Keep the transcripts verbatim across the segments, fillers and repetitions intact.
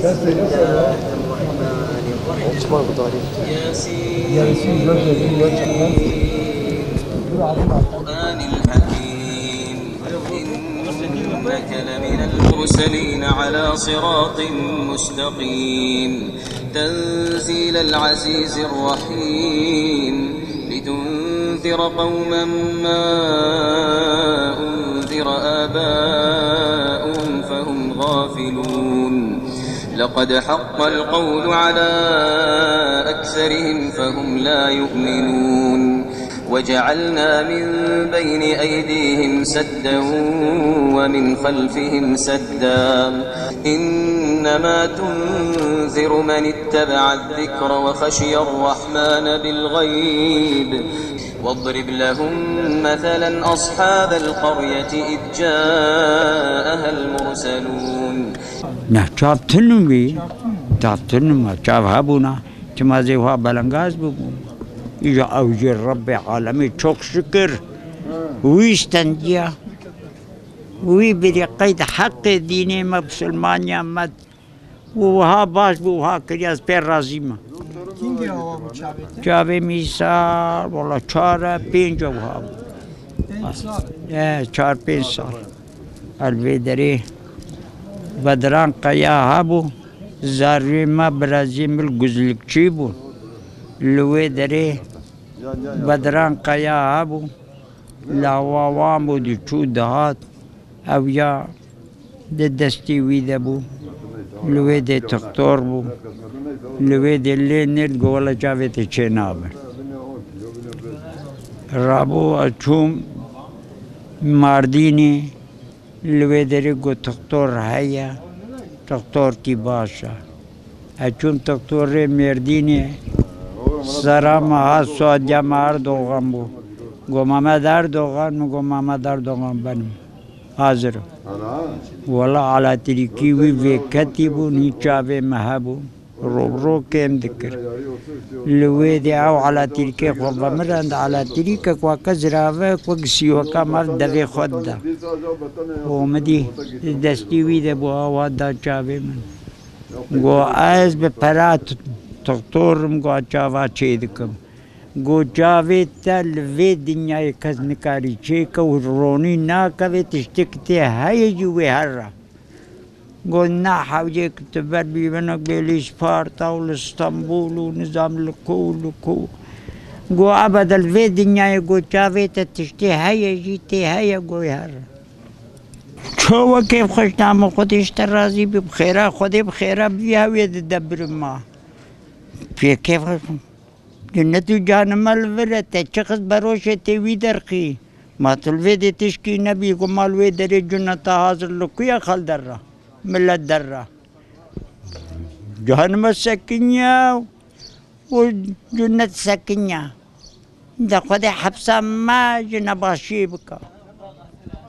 بسم الله الرحمن الرحيم. Osman bu tarih. ياسين. Yasin, göz dediğin gerçekten. القرآن الحكيم. إنك لمن المرسلين على صراط مستقيم. تنزيل العزيز الرحيم. لتنذر قوما ما أنذر آباؤهم فهم غافلون. لقد حق القول على أكثرهم فهم لا يؤمنون. وجعلنا من بين أيديهم سدا ومن خلفهم سدا. إنما تنذر من اتبع الذكر وخشي الرحمن بالغيب. واضرب لهم مثلا أصحاب القرية إذ جاءها المرسلون. Neh çav tinin wî, çav tinin ma, çav hebûna, çima zê wa belengaz bûbû. Îja ew jê Rebbê alemê çok şükür wî stendiya. Wî birî qeyd heqê dînê me, musulmaniya me û wiha baş bû, wiha kiriya, ez pê razî me. Kîngê awa bû çavê te? Çavê min îsal, wala çar e, pênc e wiha bû. Pênc sal? E, çar pênc sal. El vê derê Bedran Qeya hebû, zarê me, birazê min li Guzlikçî bû. Li wê derê Bedran Qeya hebû, lawa wan bû, diçû dihat. Ew ya di destê wî de bû, li wê dê tixtor bû, li wê dê lê nêrd, got, wele çavê te çê nabe. Rabû ez çûm Mardînê, li wê derê got, tixtor heye, tixtorkî baş e. Ez çûm tixtorê Mêrdînê, sera me hat, suadiya me Erdogan bû. Got, Mehmet Erdogan? Min got, Mehmet Erdogan benim. Hazir im. Wela elatrîkî wî vêketî bûn, hîn çavê me hebûn. Rov rov kêm dikir. Li wê dê ew elatrîkê xwe vemirand, elatrîkek weke ziravek wek sîweka me devê xwe dida. Û min dî di destî wî de bû, awa da çavê min. Got, ez bi pera t-, tixtor im, got, çava çê dikim. Got, çavê te li vê dinyayê kes nikarî çêke û ronî nakeve, tiştek tê heye jî wê here. Got, na hewcê ki tu ber bî, hinek bê li Sparta û li Stenbul û nizam li ku û li ku. Got, ebede li vê dinyayê, got, çavê te tiştê heye jî tê heye, got, wê here. Çawa kêf xweş, namê Xwedê ji te razî bî, bi xêra Xwedê bi xêra bî, ew ê dide birim ma. Pê kêf xweş. Cinnet û canime li vir e, te çi xiz beroşê tê wî derxî. Ma tu li vê dê tişkî nebî, ku ma li wê derê cinneta hazir li ku ye, xel derra, millet derra. Canime sekiniya û cinnet sekiniya. De Xwedê hepsa me ji nebaşiyê bike.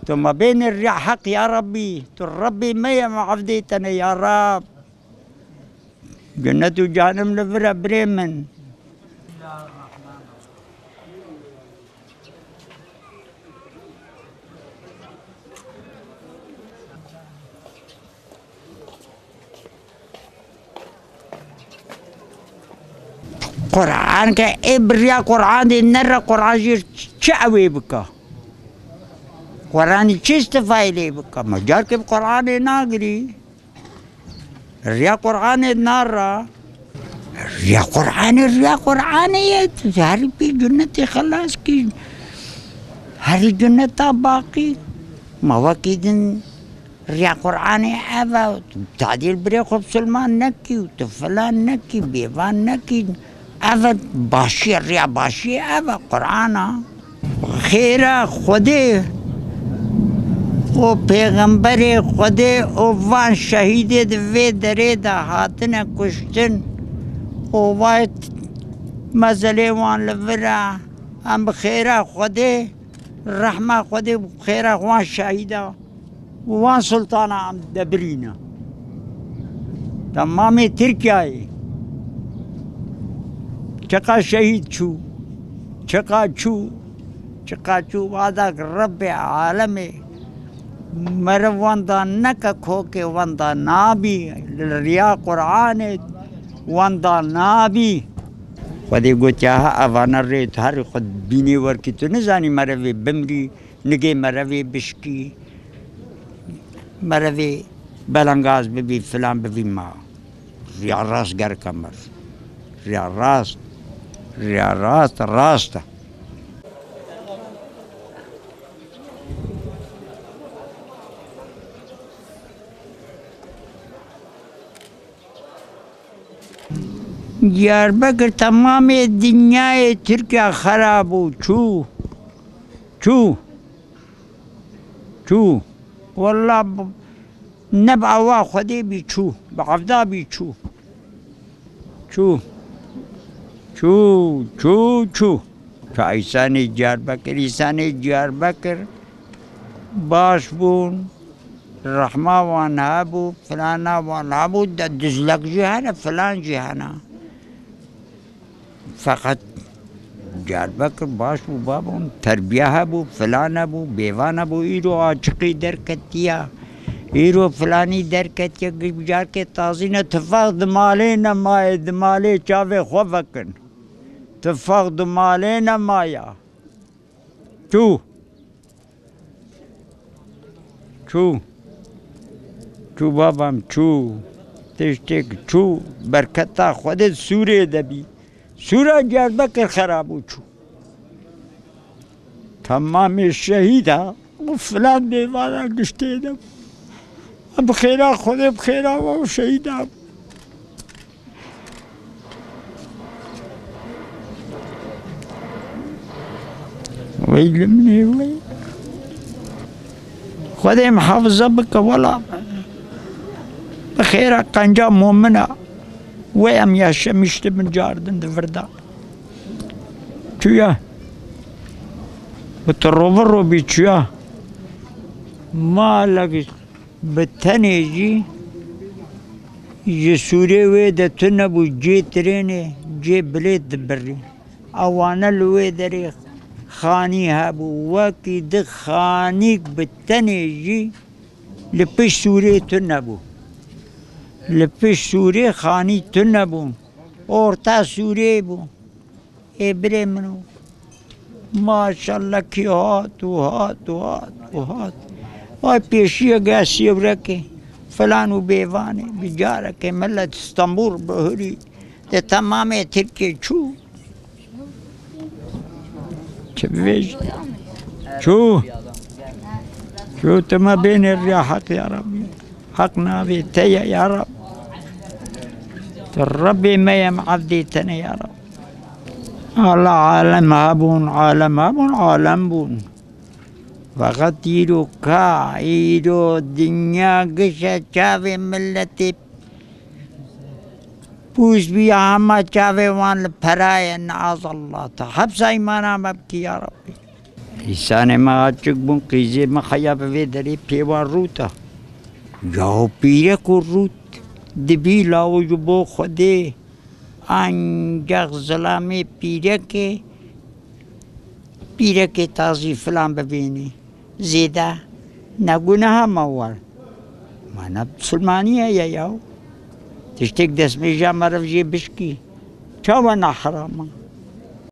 Tu me bênî riya heq ya Rabbî. Tu Rabbî me ye, me evdê te ne ya Rab. Cinnet û canim li vir e birê min. Quran ke ê bi riya Quran dê nere, Quran jî çi ew ê bike? Quranî çi îstifayê lê bike? Me carkê bi Quranê nagirî. Riya Quranê nara. Riya Quranê, riya Quranê ye. Tu herî pê cunetê xelas kî. Herî cuneta baqî. Ma wekî din riya Quranê ev e. Tu tadî li birê xwe bisilman nekî û tu filan nekî, bêvan nekî. Ev e başiyê, riya başiyê ev e, Quran e. Xêra Xwedê û Pêxemberê Xwedê û van şehîdê di vê derê de hatine kuştin û vay mezelê wan li vir e. Em bi xêra Xwedê, rehma Xwedê û xêra wan şehîda û wan sultana em debirîne. Temamê Tirkiyeyê çiqa şehîd çû, çiqa çû, çiqa çû, wada ki Rebbê alemê Meriv wenda neke kokê wenda nabî, li riya Qur'anê wenda nabî. Xwedê gotiya ha evane rê tu herî xwe bînê werkî tu nizanî merivê bimrî, nigê merivê bişkî, merivê belengaz bibî, filan bibî ma. Riya rast gerek e mer. Riya rast, riya rast, rast e. Diyarbekir temamê dinyayê Tirkiye xera bû, çû, çû, çû. Wallah, b-, ne bi awa Xwedê bî çû, bi evda bî çû. Çû. Çû, çû, çû. Ka îsanê Diyarbekir, îsanê Diyarbekir baş bûn, rehma wan hebû, filana wan hebû, de dizlek jî hene, filan jî hene. Feqet Diyarbekir baş bû, babon, terbiye hebû, filan hebû, bêvan hebû, îro açiqî derketiya, îro filanî derketiye, carkê tazî ne, tifaq di malê nemaye, di malê çavê xwe vekin. Tifaq di malê nemaya. Çû. Çû. Çû babam, çû. Tiştek çû. Berketa Xwedê Sûrê de bî. Sûra Diyarbekir xera bû, çû. Temamê şehîda û filan dêvara giştê de bû. Bi xêra Xwedê, bi xêra we û şehîda bû. Wey li min ê wey. Xwedê mihafize bike wela. Bi xêra qenca momina. Wey em yaşamıştı bin cardin di virda. Çuya. Bi tu rovi robî çuya. Malek bi tenê jî ji sûrê wê de tune bû, cê tirênê, cê bilêt dibirî. Ewane li wê derê xanî hebû. Wekî di xanîk bi tenê jî li pişt sûrê tune bû. Li pişt sûrê xanî tune bûn. Orta sûrê bû. Ê birê min o. Maşallah kî hat û hat û hat û hat. Vay pêşiyeke sêwrekê, filan û bêvanê, bi carekê millet Stenbul bihurî, di temamê Tirkiyê çû. Çi bivêjî? Çû. Çû, tu me bênê riya Heq ya Rabbî. Heq navê te ye ya Rab. Tu Rebbê me ye, em evdê te ne ya Rab. Allah alem hebûn, alem hebûn, alem bûn. Feqet îro ka, îro dinya gişe çavê milletê pûs bî, hema çavê wan li pera ye, neazallah. Tu hepsa îmana me bikî ya Rabbî. Îsanê me açik bûn, qîzê me heya bi vê derê pê wan rûta. Yaho pîrek û rût dibî lawo ji bo Xwedê. Ancax zilamê pîrekê, pîrekê tazî filan bibînî. Zêde ne guneha me war. Ma ne misilmaniye ye yaw. Tiştek destmêja meriv jê bişkî. Çawa ne heram e?